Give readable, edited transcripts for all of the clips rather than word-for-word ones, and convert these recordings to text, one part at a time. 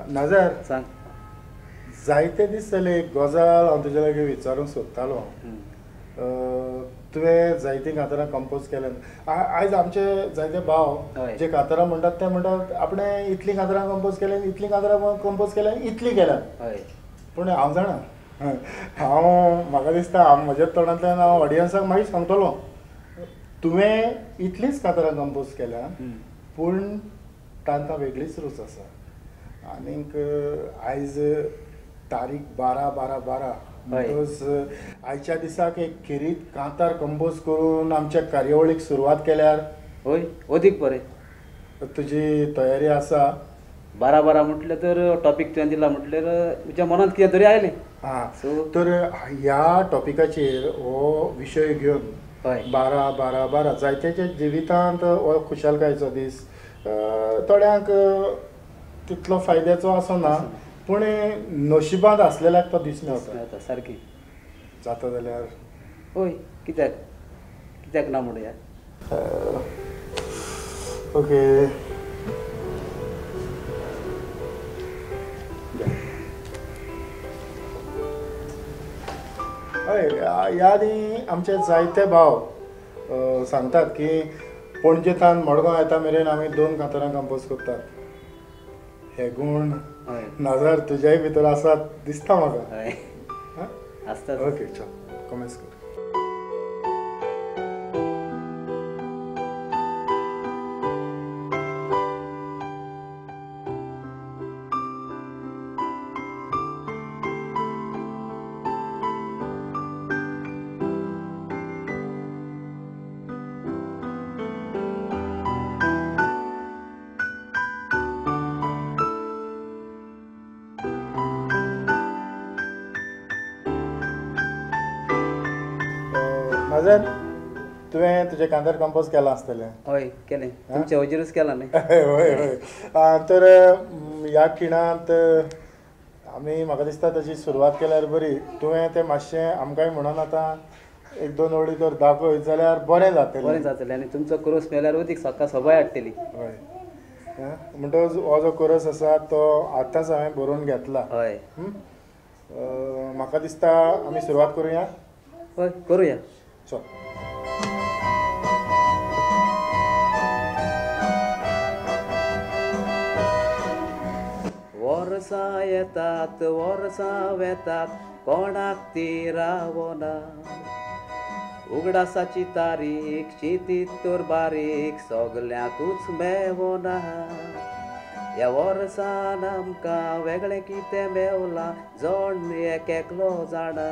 नाजार सांग. जायते दीस जाले एक गजाल हांव तुज्या लागीं विचारूंक सोदतालो. तुवें जायतीं कांतारां कंपोज केल्यात. आयज आमचे जायते भाव जे कांतारां म्हणटात ते म्हणटात आपणें इतलीं कांतारां कंपोज केल्यात, इतलीं कांतारां कंपोज केल्यात, इतलीं केल्यात. पूण हांव जाणा, हांव म्हाका दिसता हांव म्हज्या तोंडांतल्यान हांव ऑडियन्साक मागीर सांगतलो, तुवें इतलींच कांतारां कंपोज केल्यात पूण तांकां वेगळीच रूच आसा. आनीक आयज तारीख 12/12/12 म्हणटकच आयच्या दिसाक एक खेरीत कांतार कंपोज करून आमच्या कार्यावळीक सुरवात केल्यार हय अदीक बरें. तुजी तयारी आसा? 12-12 म्हटलें तर टॉपीक तुवें दिला म्हटल्यार म्हज्या मनांत कितें तरी आयलें. आं, तर ह्या टॉपिकाचेर हो विशय घेवन 12-12-12 जायत्याच्या जिवितांत हो खुशालकायेचो दीस, थोड्यांक तितलो फायद्याचो आसना पूण नशिबांत आसलेल्याक तो दीस मेळटा. सारकी जाता जाल्यार हय, कित्याक कित्याक ना म्हणुया. ओके, हय. ह्या आदी आमचे जायते भाव सांगतात की पणजेंतान मडगांव येता मेरेन आमी 2 कांतारां कंपोज करतात. हे गूण नाजार तुज्याय भितर आसात दिसता म्हाका. आसता. ओके, चल कॉमेंस कर. तुवें तुजें कांतार कंपोज केलां आसतलें? हय केलें, तुमच्या वजीरूच केलां न्ही. हय हय. तर ह्या खिणांत आमी म्हाका दिसता ताची सुरवात केल्यार बरी. तुवें तें मातशें आमकांय म्हणून आतां 1-2 ओळी तर दाखय जाल्यार बरें जातलें. बरें जातलें आनी तुमचो कोरस मेळ्ळ्यार अदीक सकाळ सबाय हाडटली. हय, म्हणटकच हो जो कोरस आसा तो आतांच हांवें बरोवन घेतला. हय, म्हाका दिसता आमी सुरवात करुया. हय करुया. चल. वर्सां येतात वर्सां वेतात कोणाक ती रावना, उगडासाची तारीख चिंतीत तर बारीक सगल्यांकूच मेवना. ह्या वर्सान आमकां वेगळें कितें मेवलां जण एक एकलो जाणा.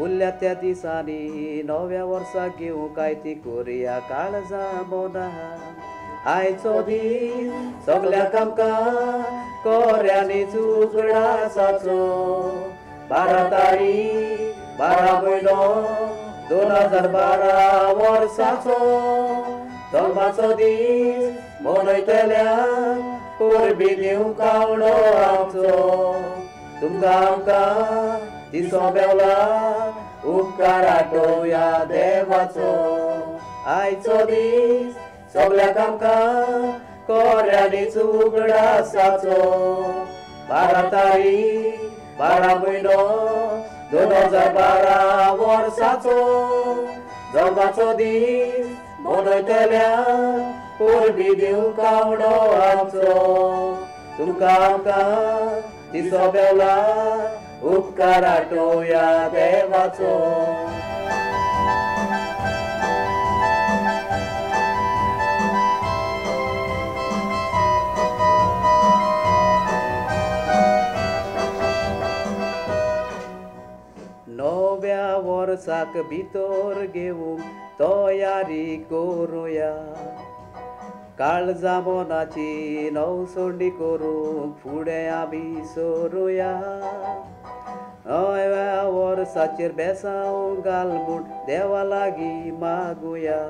उरल्या त्या दिसांनी नव्या वर्साक घेवंक काय ती करुया काळजां मना. आयचो दीस सगल्यांक आमकां कोऱ्यांनीच उगडासाचो, 12 तारीख 12 म्हयनो 2012 वर्साचो जल्माचो दीस मनयतल्यांक परबीं दिवंक आवडो आमचो. तुमकां आमकां दिसो मेवला उपकार आठोवया देवाचो. आयचो दीस सगल्यांक आमकां कोऱ्यांनीच उगडासाचो, 12 तारीख 12 म्हयनो 2012 वर्साचो जल्माचो दीस मनयतल्यांक परबीं दिवंक आवडो आमचो. तुमकां आमकां दिसो मेवला उपकार आठोवया देवाचो. नव्या वर्साक भितर घेवंक तयारी करुया, काळजा मनाची नवसोंडी करूंक फुडें आमी सरुया. नव्या वर्साचेर बेसांव घाल म्हूण देवा लागीं मागुया.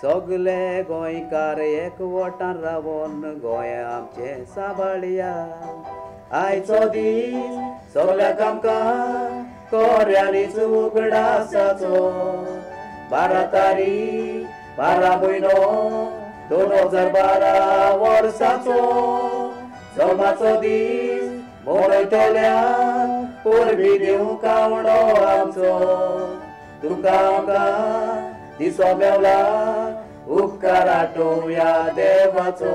सगले गोंयकार एकवटान रावन गोंय आमचें सांबाळया. आयचो दीस सगल्यांक आमकां कोऱ्यांनीच उगडासाचो, 12 तारीख 12 म्हयनो 2012 वर्साचो जल्माचो दीस मनयतल्यांक परबीं दिवंक आवडो आमचो. तुमकां आमकां दिसो मेवला उपकार आठोवया देवाचो.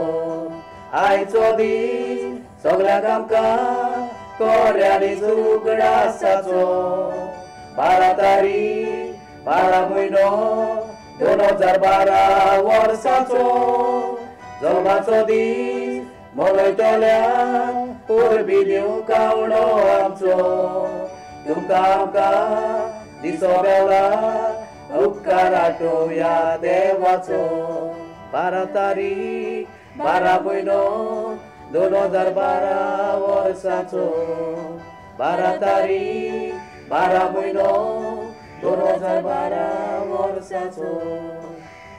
आयचो दीस सगल्यांक आमकां कोऱ्यांनी उगडासाचो. 12 तारीख 12 म्हयनो 2012 वर्साचो जल्माचो दीस मनयतल्यांक परबीं दिवंक आवडो आमचो. तुमकां आमकां दिसो मेवला उपकार आठोवया देवाचो. 12 तारीख 12 म्हयनो 2012 वर्साचो. 12 तारीख 12 म्हयनो 2012 वर्साचो.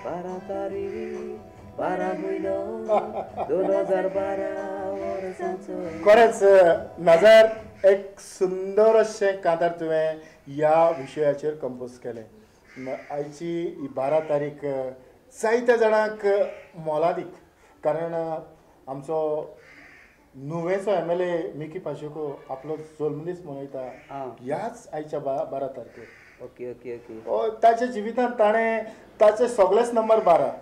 12 तारीख 12 म्हयनो 2012 वर्साचो. खरेंच नजर एक सुंदर अशें कांतार तुवें ह्या विशयाचेर कंपोज केलें. आयची 12 तारीख जायत्या जाणांक मोलादीक, कारण आमचो नुवेचो MLA Mickey Pacheco आपलो जल्मदीस मनयता ह्याच आयच्या 12 तारखेर. Okay okay okay. ताच्या जिवितांत ताणें ताचे सगळेच नंबर 12.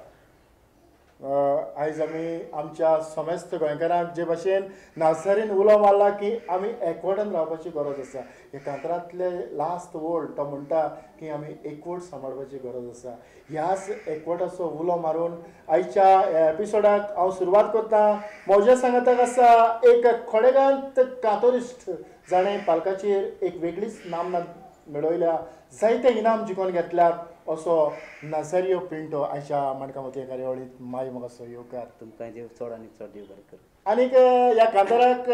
आयज आमी आमच्या समेस्त गोंयकारांक जे भाशेन नाझरीन उलो मारला की आमी एकवटान रावपाची गरज आसा. ह्या कांतारांतले लास्ट वर्ड तो म्हणटा की आमी एकवट सांबाळपाची गरज आसा. ह्याच एकवटाचो उलो मारून आयच्या एपिसोडाक हांव सुरवात करता. म्हज्या सांगाताक आसा एक खडेगांत कातोरिस्ट जाणें पालकाचेर एक वेगळीच नामना मेळयल्या, जायते इनाम जिखून घेतल्यात असो नाझारियो पिंटो आयच्या माणकां मोतया कार्यावळींत माय म्हाका सहयोगार. तुमकां देव चड आनी चड देव बरें करूं. आनीक ह्या कांताराक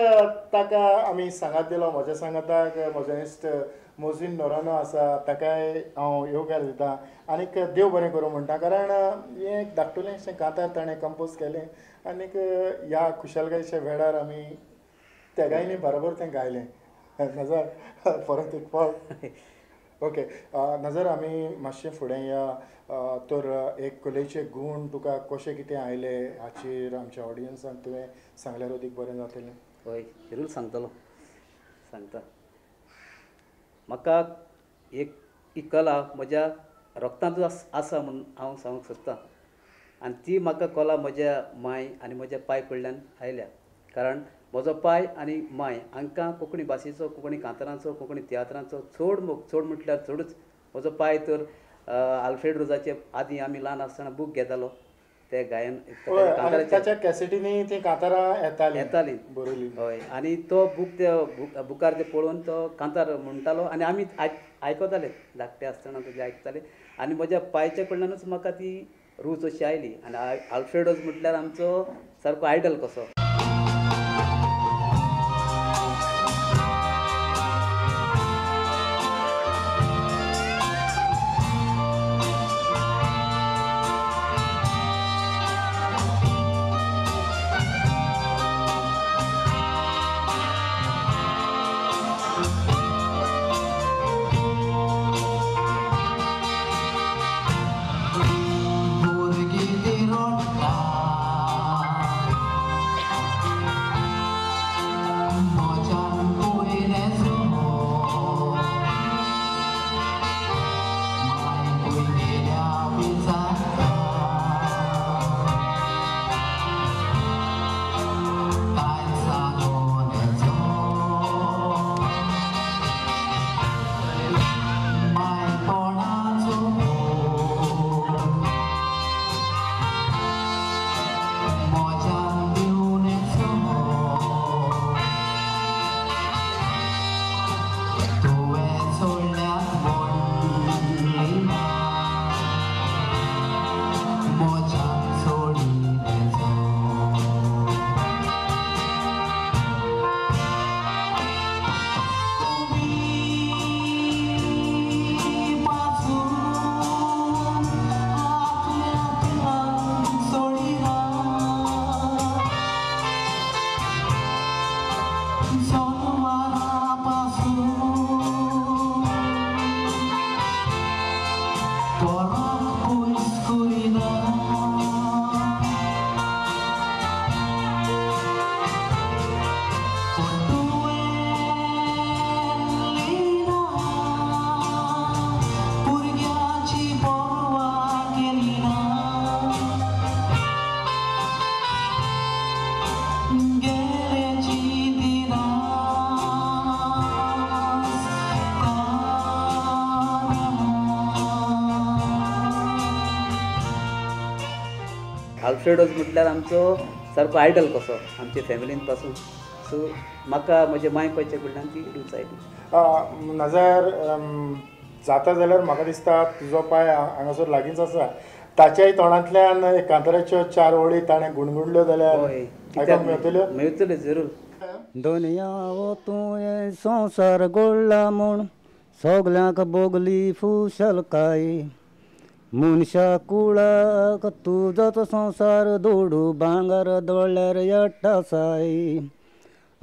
ताका आमी सांगात दिलो. म्हज्या सांगाताक म्हजो इश्ट मोजीन नोरानो आसा, ताकाय हांव येवकार दिता आनीक देव बरें करूं म्हणटा, कारण हें एक धाकटुलें अशें कांतार ताणें कंपोज केलें आनीक ह्या खुशालकायेच्या वेळार आमी तेगांयनी बरोबर तें गायलें. नजर परत एक फावट. ओके नजर, आमी मातशें फुडें या. तर एक कलेचे गूण तुका कशें कितें आयले हाचेर आमच्या ऑडियन्साक तुवें सांगल्यार अदीक बरें जातलें. हय, जरूर सांगतलो. सांगता. म्हाका एक ही कला म्हज्या रक्तांतूच आसा म्हूण हांव सांगूंक सोदतां आनी ती म्हाका कला म्हज्या माय आनी म्हज्या पाय कडल्यान आयल्या. कारण म्हजो पाय आनी माय हांकां कोंकणी भाशेचो, कोंकणी कांतारांचो, कोंकणी तियात्रांचो चड मोग, चड म्हटल्यार चडूच. म्हजो पाय तर आल्फ्रेड रोजाचे आदीं आमी ल्हान आसतना बूक घेतालो, ते गायन ताच्या कॅसेटींनी ती कांतारां येतालीं बरोवली. हय, आनी तो बूक ते बुकार ते पळोवन तो कांतार म्हणटालो आनी आमी आयकताले, धाकटे आसतना ते आयकताले आनी म्हज्या पायच्या कडल्यानूच म्हाका ती रूच अशी आयली. आनी आल्फ्रेड रोज म्हटल्यार आमचो सारको आयडल कसो. Gurgi di rotta. आल्फ्रेडोज म्हटल्यार आमचो सारको आयडल कसो आमचे फॅमिलीन पासून. सो म्हाका म्हज्या माय पायच्या कडल्यान ती रूच आयली. नजर जाता जाल्यार म्हाका दिसता तुजो पांय हांगासर लागींच आसा, ताच्याय तोंडांतल्यान कांताराच्यो चार ओळी ताणें गुणगुणल्यो जाल्यार आयकूंक मेळटल्यो? मेळटल्यो जरूर. दुनिया हो तुवें संवसार गोडला म्हूण सगल्यांक भोगली फुशलकाय, मनशा कुळाक तुजोच संवसार दुडू भांगर दोळ्यार यट्टासाय.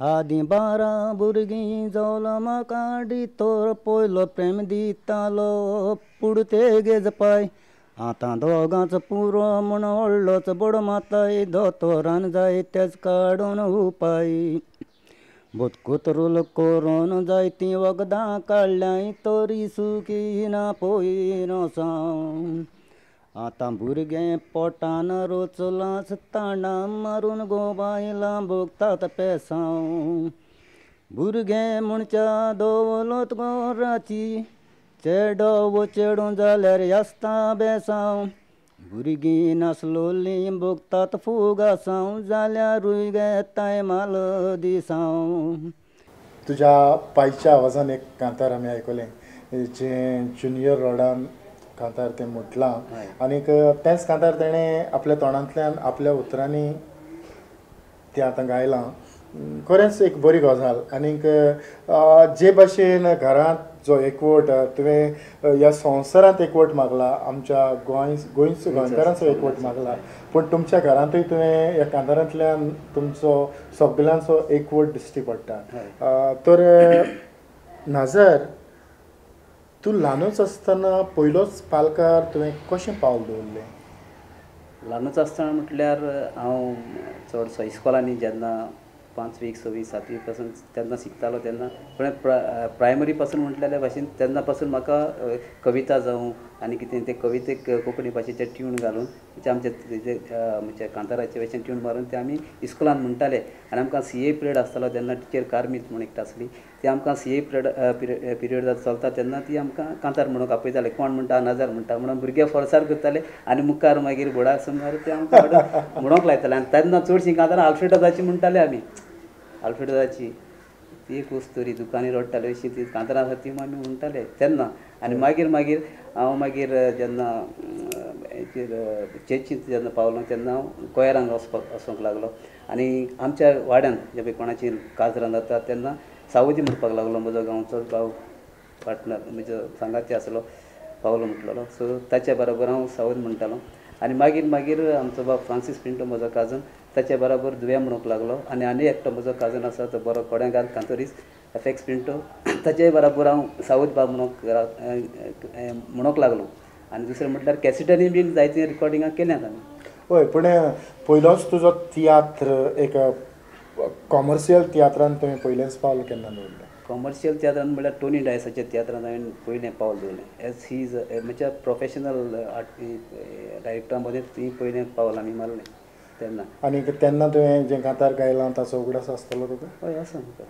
आदीं 12 भुरगीं जल्मा काडी तोर पयलो प्रेम दितालो पुडतेगेज पाय, आतां दोगांच पुरो म्हूण व्हडलोच बोड माताय, दोतोरान जाय तेच काडून उपाय. बोतकुतरूल करून जायतीं वखदां काडल्याय तरी सुखी ना पयर सावन. आतां भुरगें पोटान रोचलांच ताणां मारून गो बायलां भोगतात पेसांव. भुरगें म्हणच्या दवलत गोराची चेडो वो चेडूं जाल्यार आसता बेसांव. भुरगीं नासलोलीं भोगतात फुगासांव जाल्यारूय घेताय माल दिसांव. तुज्या पायच्या आवाजान एक कांतार आमी आयकलें जें ज्युनियर रॉडान कांतार तें म्हटलां आनीक तेंच कांतार तेणें आपल्या तोंडांतल्यान आपल्या उतरांनी तें आतां गायलां. खरेंच एक बरी गजाल. आनीक जे भाशेन घरांत जो एकवट तुवें ह्या संवसारांत एकवट मागला, आमच्या गोंयचो गोंयकारांचो एकवट मागला, पूण तुमच्या घरांतूय तुवें ह्या कांतारांतल्यान तुमचो सगल्यांचो एकवट दिश्टी पडटा. तर नाजर, तूं ल्हानूच आसतना पयलोच पालकार तुवें कशें पावल दवरलें? ल्हानूच आसतना म्हटल्यार हांव चडसो इस्कॉलांनी जेन्ना 5वी 6वी 7वी पासून तेन्ना शिकतालो तेन्ना पण प्रायमरी पासून म्हटलेल्या भाशेन तेन्ना पासून म्हाका कविता जावं आनी कितें ते कवितेक कोंकणी भाशेचे ट्यून घालून म्हणजे आमचे म्हणजे कांताराचे भाशेन ट्यून मारून ते आमी इस्कॉलान म्हणटाले. आनी आमकां CA period आसतालो तेन्ना टिचर कार्मीत म्हूण एकटा आसली, ती आमकां CA period चलता तेन्ना ती आमकां कांतार म्हणूंक आपयताले. कोण म्हणटा नाजार म्हणटा म्हणून भुरगे फोर्सार करताले आनी मुखार मागीर बोर्डा समजार ते आमकां म्हणूंक लायताले. आनी तेन्ना चडशीं कांतारां आल्फ्रेडोजाची म्हणटाले आमी. आल्फ्रेडोजाची ती एक वस्तुरी दुकानी रडटाले अशी ती कांतारां आसा ती आमी म्हणटाले तेन्ना. आनी मागीर मागीर हांव मागीर जेन्ना हेचेर चर्चींत जेन्ना पावलो तेन्ना हांव कोयरांक वचूंक लागलो. आनी आमच्या वाड्यान जेन्ना कोणाची काजरां जाता तेन्ना सावदी म्हणपाक लागलो. म्हजो गांवचो भाव पार्टनर म्हजो सांगाती आसलो पावलो म्हटलेलो, सो ताच्या बरोबर हांव सावद म्हणटालो. आनी मागीर मागीर आमचो बाब फ्रांसीस पिंटो म्हजो काजन ताच्या बरोबर दुव्या म्हणूंक लागलो. आनी आनी एकटो म्हजो काजन आसा तो बरो कोड्यांगार कांतोरीस FX Pinto, ताचे बरोबर हांव सावद बाब म्हणूंक लागलो. आनी दुसरें म्हटल्यार कॅसिटांनी बीन जायतीं रिकॉर्डिंगां केल्यांत आमी. हय, पूण पयलोच तुजो तियात्र एक कॉमर्शियल तियात्रान तुवें पयलेंच पावल केन्ना दवरलें? कॉमर्शियल तियात्रान म्हळ्यार टोनी डायसाच्या तियात्रान हांवें पयलें पावल दवरलें. एज he is म्हणजे प्रोफेशनल आर्ट डायरेक्टरा मदें ती पयलें पावल आमी मारलें तेन्ना. आनी तेन्ना तुवें जें कांतार गायलां ताचो उगडास आसतलो तुका? हय, आसा म्हाका.